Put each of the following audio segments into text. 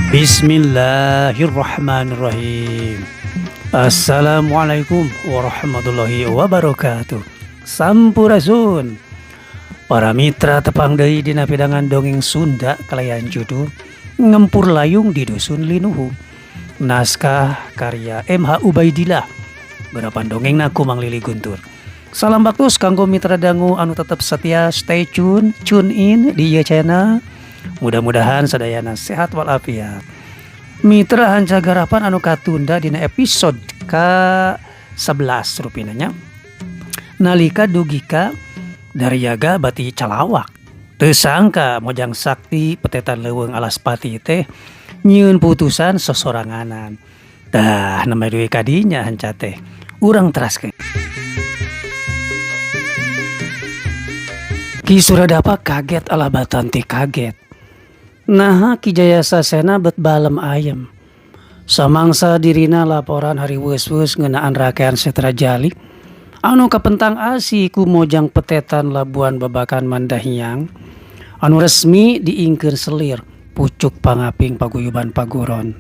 Bismillahirrahmanirrahim. Assalamualaikum warahmatullahi wabarakatuh. Sampurasun. Para mitra, tepang deui dina pidangan dongeng Sunda kalayan judul Ngempur Layung di Dusun Linuhu. Naskah karya MH Ubaidillah. Garapan dongengna ku Mang Lili Guntur. Salam baktos kanggo mitra dangu anu tetep setia stay tune, tune in di ieu channel. Mudah-mudahan sadayana sehat walafiat. Mitra, hanca garapan anu katunda dina episode ke-11 rupina nya. Nalika dugi ka Daryaga bati calawak. Teu sangka Mojang Sakti petetan leuweung Alas Pati teh nyieun putusan sosoranganan. Tah, nembe dugi ka dinya hanca teh. Urang teraskeun. Ki Suradapa kaget alah batan ti kaget. Naha Ki Jaya Sasena bet balem ayem. Samangsa dirina laporan hariweus-weus ngeunaan Rakean Setra Jali anu kapentang asi ku Mojang Petetan Labuan Babakan Mandahyang anu resmi diingkeun selir pucuk pangaping paguyuban Paguron.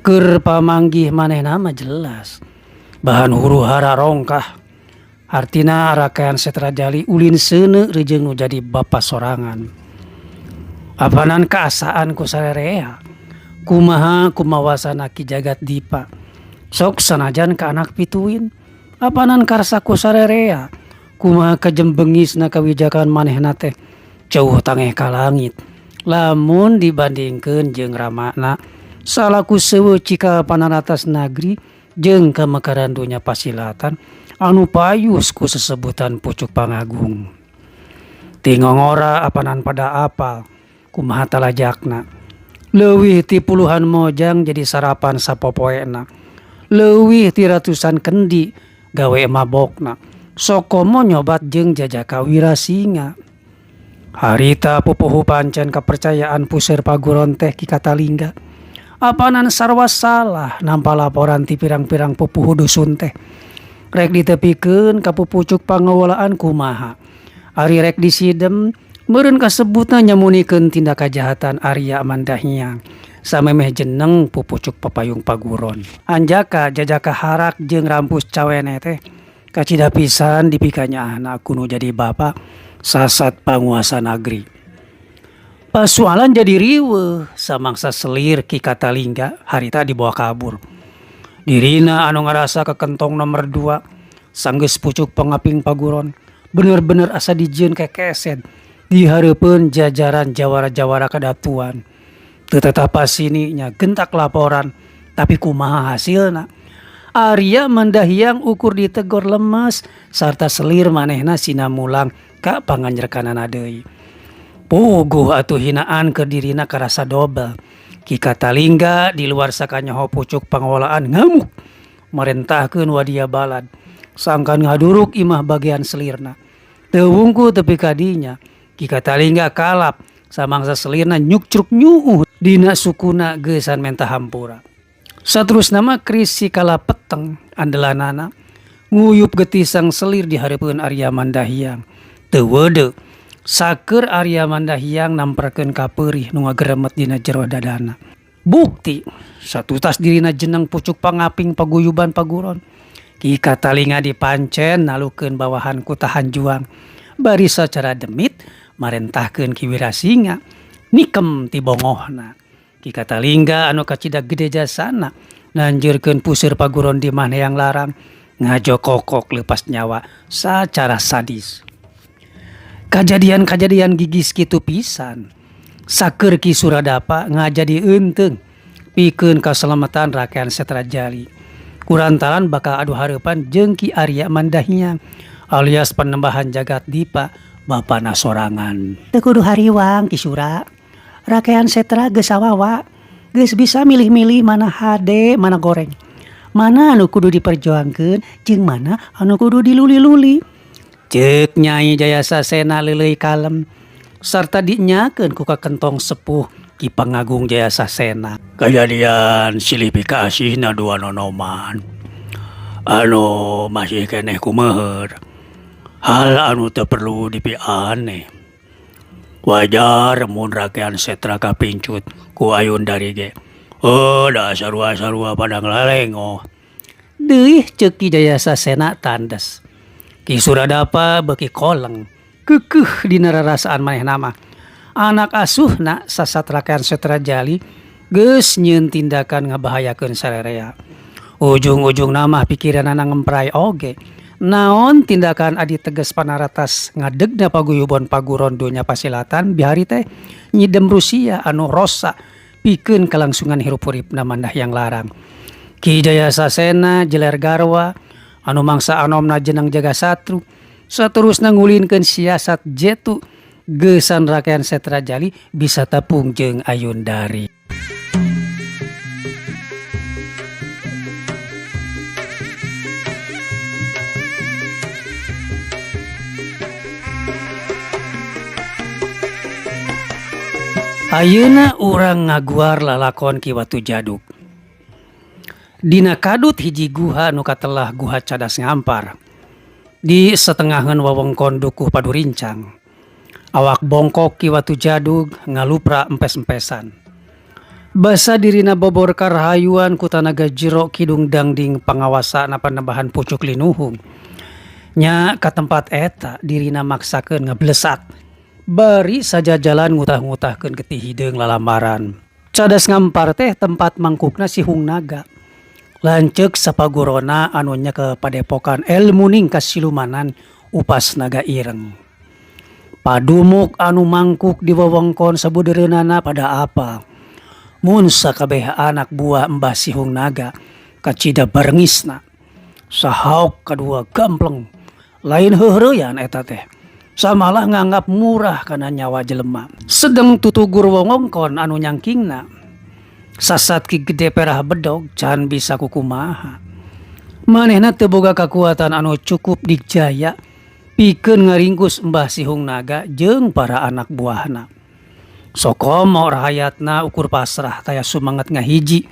Keur pamanggih manehna mah jelas. Bahan huru hara rongkah. Hartina Rakean Setra Jali ulin seuneu rejeung nu jadi bapa sorangan. Apanan kaasaan ku sarerea. Kumaha kumawasana Ki Jagat Dipa. Sok sanajan ka anak pituin. Apanan karsa ku sarerea. Kumaha kajembengisna kawijakan manehna teh jauh tangeh ka langit. Lamun dibandingkeun jeung ramana salaku seuneu cikal panaratas nagri jeung kamekaran dunya pasilatan anu payus ku sesebutan pucuk pangagung. Ti ngongora apanan pada apal kumaha talajakna. Leuwih ti puluhan mojang jadi sarapan sapopoena. Leuwih ti ratusan kendi gawe mabokna. Sokomo nyobat jeung jajaka wirasinga. Harita pupuhu pancen kepercayaan puseur paguron teh Ki Katalingga. Apanan sarwa salah nampa laporan ti pirang-pirang pupuhu dusun teh. Rek ditepikeun ka pupucuk pangawalaan kumaha. Ari rek disidem meureun kasebutna nyamunikeun tindak kajahatan Arya Mandahyang. Samemeh jeneng pupucuk papayung paguron. Anjaka jajaka harak jeung rampus cawene teh kacida pisan dipikanyaahna ku nu jadi bapa sasat panguasa nagri. Pasualan jadi riweuh samangsa selir Ki Katalingga harita dibawa kabur. Dirina anu ngarasa kekentong nomor 2 sanggeus pucuk pangaping paguron bener-bener asa dijieun kekeset dihareupeun jajaran jawara-jawara kadatuan. Teu tetapa sini nya gentak laporan tapi kumaha hasilna. Arya Mandahyang ukur ditegor lemes sarta selir manehna sinamulang ka panganjerkanana deui. Puguh atuh hinaan keur dirina karasa dobel. Ki Katalingga di luar sakanyaho pucuk pangawalaan ngamuk marentahkeun wadia balad sangkan ngaduruk imah bagian selirna. Teu wungku tepi ka dinya Ki Katalingga kalap samangsa selirna nyukcruk nyuuh dina sukuna geusan menta hampura. Saterusna mah Kris si kalapeteng andelanana nguyup getisang selir di hareupeun Arya Mandahyang. Teu weudeu saker Arya Mandahyang namperkeun kapeurih nu ngageremet dina jero dadana. Bukti satutas dirina jeneng pucuk pangaping paguyuban paguron. Ki Katalinga dipancen nalukeun bawahan ku tahan juang. Bari sacara demit marentahkeun Ki Wirasinga nikem ti bongohna. Ki Katalingga anu kacida gede jasana nanjeurkeun puseur paguron di Maneyang Larang ngajokokok leupas nyawa sacara sadis. Kajadian-kajadian gigis kitu pisan. Saker Ki Suradapa ngajadi eunteung pikeun kaselamatan Rakean Setra Jali. Kurantaran bakal adu hareupan jeung Ki Arya Mandahyang alias Panembahan Jagat Dipa bapana sorangan. Teu kudu hariwang Ki Sura. Rakean Setra geus sawawa, geus bisa milih-milih mana hade, mana goreng. Mana anu kudu diperjuangkeun jeung mana anu kudu diluli-luli. Ceuk Nyai Jaya Sasena leuleuy kalem sarta dinyakeun ku kakentong sepuh Ki Pangagung Jaya Sasena. Kajadian silih pikaasihna dua nonoman. Anu masih keneh kumeuheur. Hal anu teu perlu dipianeh. Wajar mun rakean setra kapincut ku Ayundari ge. Heuh da sarua-sarua pada ngalalengoh. Deuih ceuk Ki Jayasasena tandes. Ki Suradapa beuki koleng, keukeuh dina rarasaan manehna mah. Anak asuhna sasat rakean Setra Jali geus nyieun tindakan ngabahayakeun sarerea. Ujung-ujungna mah pikiranana ngempray oge. Naon tindakan Adi Teges Panaratas ngadegna paguyuban paguron donya pasilatan bihari teh nyidem Rusia anu rosa pikeun kalangsungan hirup huripna Mandahyang Larang. Ki Jayasasena jeler garwa anu mangsa anomna jeneng Jagasatru saterusna ngulinkeun siasat jetu geusan rakean Setra Jali bisa tepung jeung Ayundari. Ayeuna urang ngaguar lalakon Ki Watu Jadug. Dina kadut hiji guha nu katelah Guha Cadas Ngampar. Di setengaheun wewengkon Dukuh Padurincang. Awak bongkok Ki Watu Jadug ngalupra empes-empesan. Basa dirina bobor karahayuan ku tanaga jero kidung dangding pangawasana panembahan pucuk linuhung. Nya ka tempat eta dirina maksakeun ngablesat. Bari sajajalan ngutah-ngutahkeun getih hideung lalamaran. Cadas Ngampar teh tempat mangkukna Sihung Naga. Lanceuk sapagurona anu nyekel padepokan elmuning kasilumanan Upas Naga Ireng. Padumuk anu mangkuk di wewengkon sabudeureunana pada apal. Mun sakabeh anak buah Mbah Sihung Naga kacida barengisna. Sahaok kadua gampleng. Lain heuhreuyan eta teh. Samalah nganggap murah kana nyawa jelema. Sedeng tutugur wewengkon anu nyangkingna. Sasat Ki Gede Perah Bedog can bisa kukumaha. Manehna teu boga kakuatan anu cukup dijaya pikeun ngaringkus Mbah Sihung Naga jeung para anak buahna. Sokomo rahayatna ukur pasrah taya sumanget ngahiji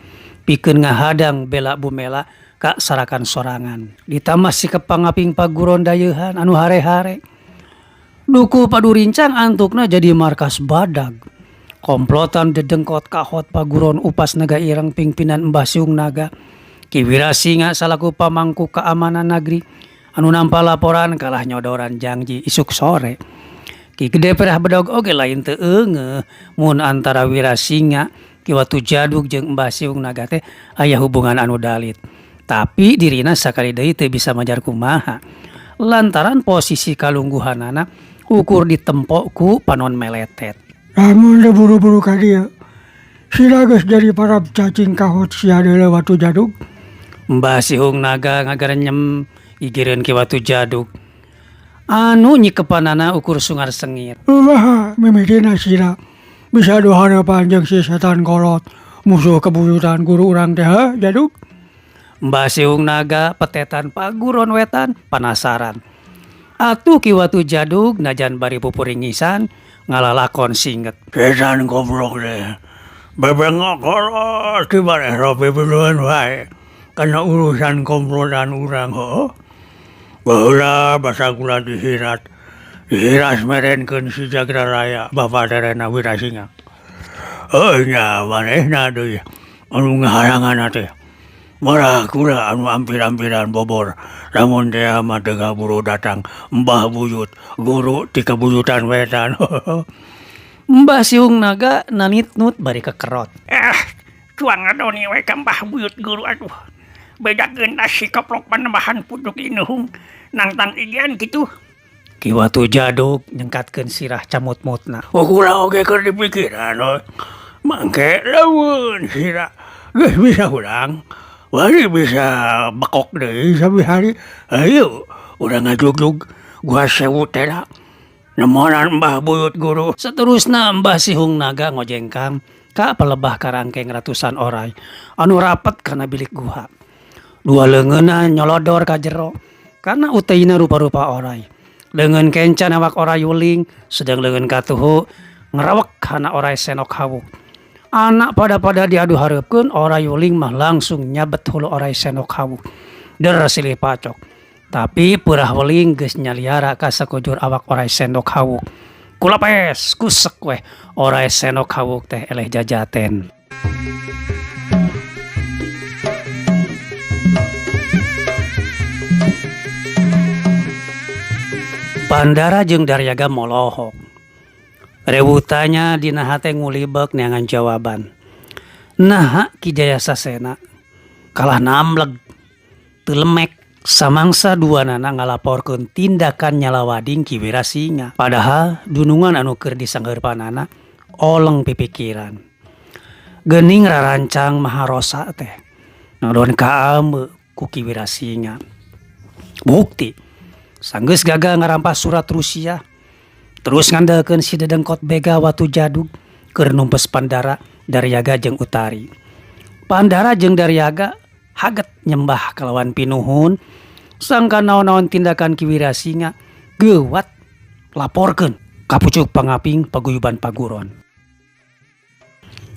pikeun ngahadang bela bumela ka sarakan sorangan. Ditambah sikep pangaping paguron dayeuhan anu hare-hare. Dukuh Padurincang antukna jadi markas badag. Komplotan dedengkot kahot paguron Upas Naga Ireng pingpinan Mbah Siung Naga. Ki Wirasinga salaku pamangku keamanan nagri anu nampa laporan kalah nyodoran jangji isuk sore. Ki Gede Perah Bedog oge lain teu eungeuh mun antara Wirasinga Ki Watu Jadug jeung Mbah Siung Naga teh aya hubungan anu dalit. Tapi dirina sakali deui teu bisa majar kumaha. Lantaran posisi kalungguhanana ukur ditempo ku panon meletet. Lamun teu buru-buru ka dieu, sila geus jadi parab cacing kahot sia deuleu Watu Jadug. Mbah Sihung Naga ngagarenyem gigireun Ki Watu Jadug. Anu nyikepanana ukur sungar sengit. Umaha mimitina sila bisa duharepan jeung si setan kolot musuh kebuyutan guru urang teh heuh Jadug. Mbah Sihung Naga petetan paguron wetan panasaran. Atuh Ki Watu Jadug najan bari pupuringisan ngalalakon singet. Setan goblok teh. Bebengok kolot di bareh ropi biluan wae. Kana urusan komplotan urang heuh. Baheula basa kula dihirat. Dihiras merenkeun si Jagra Raya bapa terena Wirasinga. Heuh nya manehna deui anu ngahalangan teh. Marah kula anu ampir-ampiran bobor lamun teh mah teu ngaburu datang Mbah Buyut guru ti kabuyutan wetan. Mbah Siung Naga nanitnut bari kekerot. Cuang ngadoni we ka Mbah Buyut guru atuh. Bedakeun si koplok panembahan pucuk linuhung nangtang igian kitu. Ki Watu Jadug nyengkatkeun sirah camut-mutna. Oh kula oge keur dipikiran we. Mangke lamun sira geus bisa hurang. Wari bisa bekok deui sabihari. Ayo urang ngajugjug Gua Sewu teh nemonan Mbah Buyut guru. Saterusna Mbah Sihung Naga ngojengkang ka palebah karangkeng ratusan oray anu rapet kana bilik guha. Dua leungeunna nyolodor ka jero kana uteina rupa-rupa oray. Leungeun kenca nawak oray uling sedang leungeun katuhu ngerawek kana oray senok hawuk. Anak pada-pada diadu hareupeun oray uling mah langsung nyabet hulu oray senok hawuk. Der silih pacok. Tapi peurah weling geus nyaliara ka sakujur awak oray sendok hawuk. Kulepes kusek weh oray sendok hawuk teh eleh jajaten. Pandara jeung Daryaga molohok. Rewutanya dina hate ngulibek neangan jawaban. Naha Ki Jaya Sasena kalah namleg teu lemek samangsa duanana ngalaporkeun tindakan nyalawading Ki Wirasinga. Padahal dunungan anu keur disanggeurpanana oleng pipikiran. Geuning rarancang maharosa teh ngadon kaameu ku Ki Wirasinga. Bukti sanggeus gagal ngarampas surat Rusia, terus ngandelkeun si dedengkot bega Watu Jadug keur numpes Pandara, Daryaga jeung Utari. Pandara jeung Daryaga haget nyembah kalawan pinuhun, sangka naon-naon tindakan Ki Wirasinga geuwat laporkeun ka pucuk pangaping paguyuban Paguron.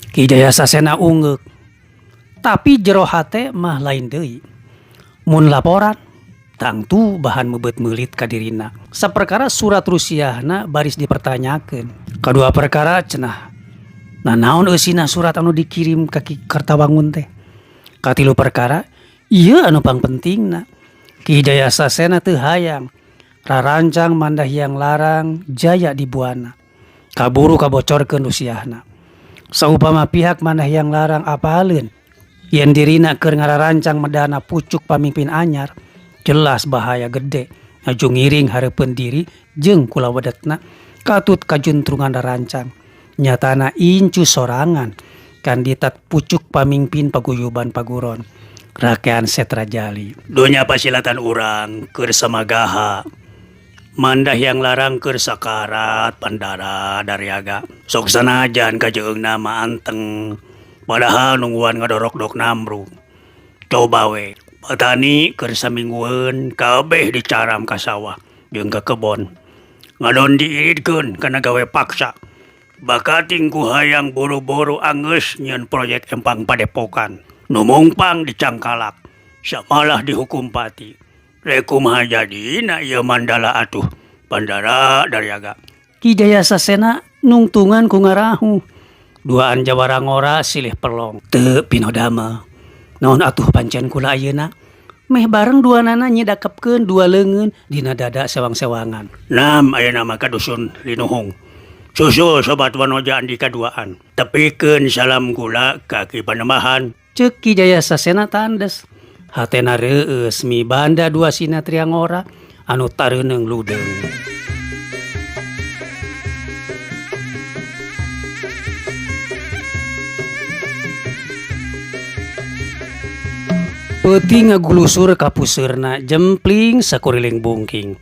Ki Jaya Sasena ungeuk, tapi jero hate mah lain deui. Mun laporan tangtu bahan meubeut meulit ka dirina. Saperkara surat Rusiahna baris dipertanyakeun. Kadua perkara cenah. Nah naon eusina surat anu dikirim ka Ki Kertawangun teh? Katilu perkara ieu anu pangpentingna. Ki Jaya Sasena teu hayang rarancang Mandahyang Larang jaya di buana. Kaburu kabocorkeun Rusiahna. Saupama pihak Mandahyang Larang apaleun yen dirina keur ngararancang medana pucuk pamimpin anyar, jelas bahaya gede ngaju ngiring hareupeun diri jeung kulawedetna katut kajuntrungan rarancang. Nyatana incu sorangan kandidat pucuk pamimpin paguyuban Paguron Rakean Setra Jali. Donya pasilatan urang keur samagaha Mandahyang Larang keur sakarat Pandara Daryaga. Sok sanajan kajeungna mah anteng padahal nungguan ngadorok-dok namruk. Coba we petani keur saminggueun kabeh dicaram ka sawah jeung ka kebon. Ngadon diiridkeun kana gawe paksa. Bakating ku hayang boro-boro anggeus nyieun proyek empang padepokan. Nu mungpang dicangkalak, samalah dihukum pati. Rek kumaha jadina ieu mandala atuh Pandara Daryaga. Ki Jaya Sasena nungtungan ku ngarahu. Duaan jawara ngora silih pelong. Teu pinodama. Naon atuh pancen kula ayeuna? Meh bareng duanana nyidakepkeun dua leungeun dina dada sewang-sewangan. Nam ayeuna mah ka dusun Linuhung. Susul sobat Wanoja Andika duaan. Tepikeun salam kula ka Ki Panembahan. Ceuk Ki Jaya Sasena tandes. Hatena reueus mibanda dua sinatria ngora anu tareuneng ludeung. Peuting ngagulusur ka puseurna jempling sakuriling bungking.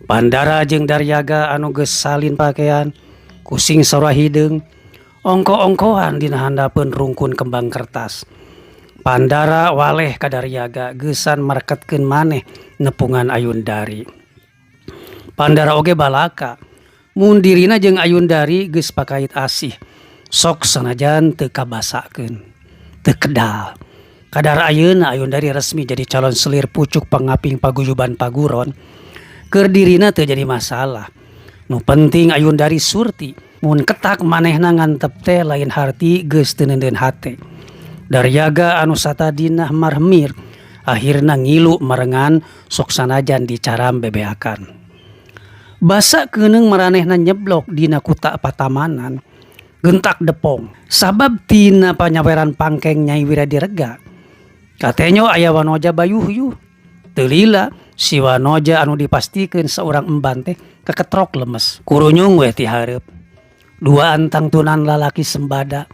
Pandara jeung Daryaga anu geus salin pakean, kusing sora hideung, ongko-ongkoan dina handapeun rungkun kembang kertas. Pandara waleh ka Daryaga geusan mareketkeun maneh nepungan Ayundari. Pandara oge balaka, mun dirina jeung Ayundari geus pakait asih, sok sanajan teu kabasakeun, teu kedal. Kadar ayeuna Ayundari resmi jadi calon selir pucuk pangaping paguyuban Paguron. Keur dirina teu jadi masalah. Nu penting Ayundari surti, mun ketak manehna ngantep teh lain harti geus teu neundeun hate. Daryaga anu satadina marmir akhirna ngilu marengan sok sanajan dicaram bebeakan. Basa keuneung maranehna nyeblok dina kuta patamanan, gentak depong. Sabab tina panyaweran pangkeng Nyai Wiradirega. Katenyo aya Wanoja bayuhyuh. Teu lila si Wanoja anu dipastikeun saurang emban teh keketrok lemes. Kurunyung weh ti hareup. Dua antang tunan lalaki sembada,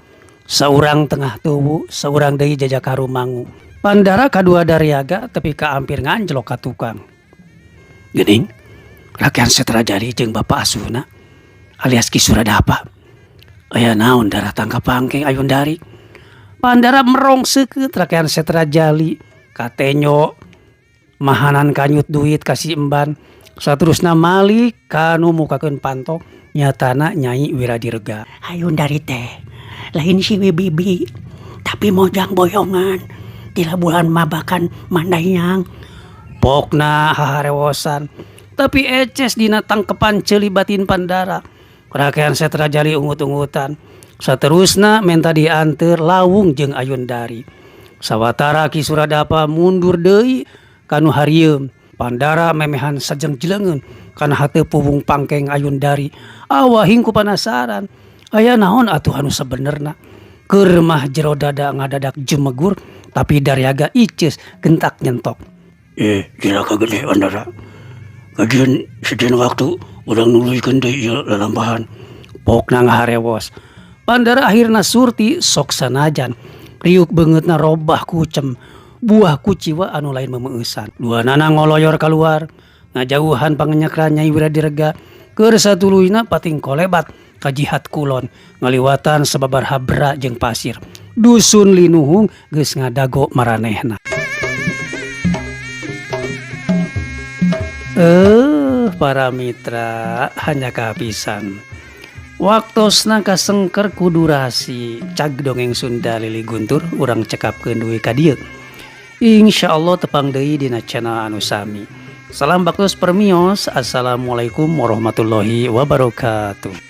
saurang tengah tuwu, saurang deui jajak harumangu. Pandara kadua Daryaga tepi ka ampir nganjlok ka tukang. Geuning, Rakean Setra Jali jeung Bapa Asuna alias Ki Suradapa. Aya naon daratang ka pangkeng Ayundari. Pandara merong seukeut Rakean Setra Jali katenyo mahanan kanyut duit ka si emban. Saterusna malik kanu mukakeun panto nyatana Nyai Wiradirega. Ayundari teh lain si Wibibi tapi mojang boyongan Tilabuhan mabakan Mandainyang. Pokna haharewosan. Tapi eces dina tangkepan ceuli batin Pandara. Rakean Setra Jali ungut-ungutan. Saterusna menta dianteur Lawung jeung Ayundari. Sawatara Ki Suradapa mundur deui ka nu harieum. Pandara memehan sajeng-jeleungeun kana hate puwung pangkeng Ayundari. Awahing ku panasaran. Aya naon atuh anu sabenerna. Keur mah jero dada ngadadak jumegur tapi dariaga iceus gentak nyentok. Cilaka gede Pandara. Kajian sejen waktu urang nuluykeun deui ieu lalampahan. Pokna ngaharewos. Pandara akhirna surti sok sanajan. Riuk beungeutna robah kucem. Buah kuciwa anu lain memeueusan. Duanana ngoloyor kaluar. Ngajauhan pangenyekran Nyai Wiradirga. Keur satuluyna pating kolebat ka jihat kulon. Ngaliwatan sababar habra jeung pasir. Dusun Linuhung geus ngadago maranehna. Para mitra hanya kahapisan. Waktosna kasengker ku durasi cag dongeng Sunda Lili Guntur urang cekapkeun dugi ka dieu. Insyaallah tepang deui dina channel anu sami. Salam baktos permios. Assalamualaikum warahmatullahi wabarakatuh.